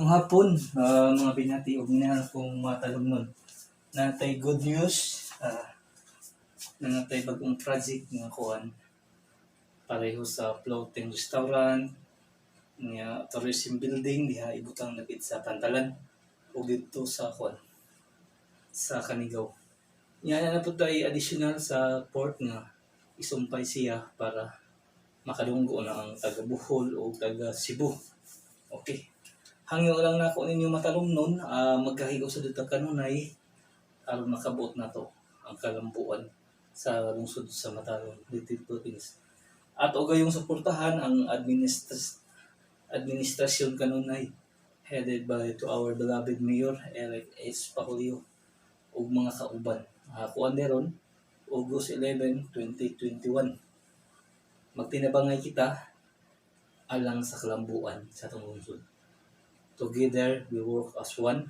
Maayong hapon, mga binati ug minahal kong mga talumnon. Natay good news, natay bagong project nga kuan pareho sa floating restaurant, nga tourism building diha ibutang dapit sa Pantalan ug didto sa kuan sa Kanigaw. Nya na pud tay additional sa port nga isumpay siya para makadunggo na ang taga Bohol o taga Cebu. Okay. Hangyo lang nako ninyo matalumnon, magkahigaw sa dito kanunay aron makabuot nato ang kalambuan sa lungsod sa Matalom, Leyte, Philippines. At og gayong suportahan ang administrasyon kanunay headed by to our beloved Mayor Eric S. Pahulio ug mga kauban. Kuan deron August 11, 2021. Magtinabangay kita alang sa kalambuan sa atong lungsod. Together, we work as one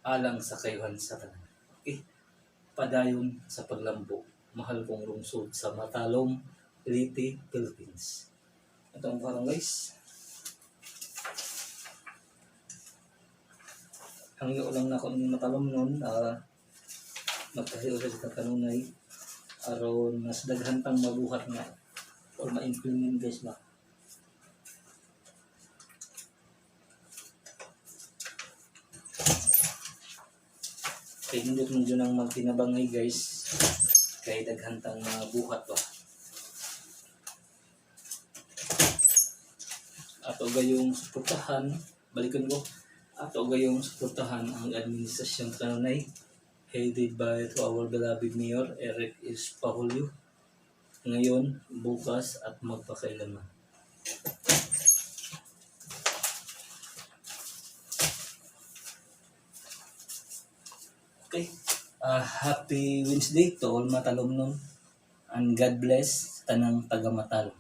alang sa kayuhan sa tanan. Okay? Padayon sa paglambo. Mahal kong lungsod sa Matalom, Leyte, Philippines. Ito ang parang guys. Hangyo lang na ako ng matalom nun. Magkahiyo sa kanunay aron mas daghan pang mabuhat nga or ma-implement guys ba. Kay nindot man dyan ang magtinabangay guys, kay daghan tang mabuhat ba. Ato gayong suportahan, balikan ko, ato gayong suportahan ang administrasyon kanunay headed by to our beloved Mayor Eric S. Pahulio ngayon, bukas at magpakailanman. Okay. Happy Wednesday to all Matalomnon and God bless tanang taga Matalom.